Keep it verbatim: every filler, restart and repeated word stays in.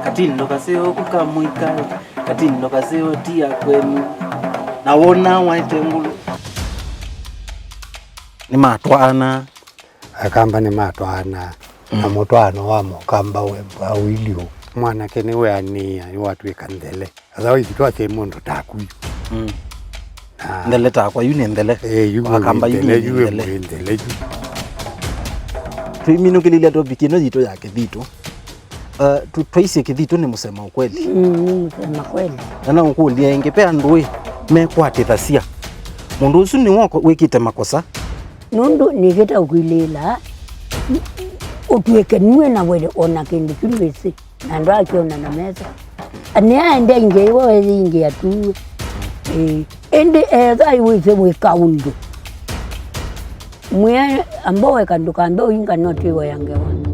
Katindo kaseo kuka mũika, katindo kaseo ti ya kwenu, na wona waete ngulu. Nĩmatwaana. Akamba nĩmatwaana, na mũtwaano wa mũkamba we mbwa ũilyĩ ũu. Mwanake nĩweanĩĩa, nĩwatw'ĩka nthele. Otherwise, twasye mũndũ taku yu. Mm. Na nthele takwa, yu nĩ nthele. Eh, yu Wakamba yu nthele, nĩ yu nthele. Nthele yu. Tũiminũkĩlĩlya topic ĩno yitũ ya kĩthitũ. Uh, tu-, twaisye kĩthitũ nĩ mũsema ũkweli. Mm, nĩ mũsema kweli. Na no ngũkũlye ĩngĩ, ve andũ ĩ mekwatĩthasya mũndũ ũsu nĩwe wĩkĩte makosa. Nũndũ nĩkĩte ũkwilĩĩla ũtw'ĩke nue na wele ona kĩndũ kĩu wĩsĩ. Na ndwakĩona na mesa. Nĩaende ingĩ iwe weyĩingĩa tu. Ĩĩ. Ĩndĩ etha iwĩsĩ wĩka ũndũ. Mwĩe amba weka ndũkambe ũinga no twĩwe ya ngewa.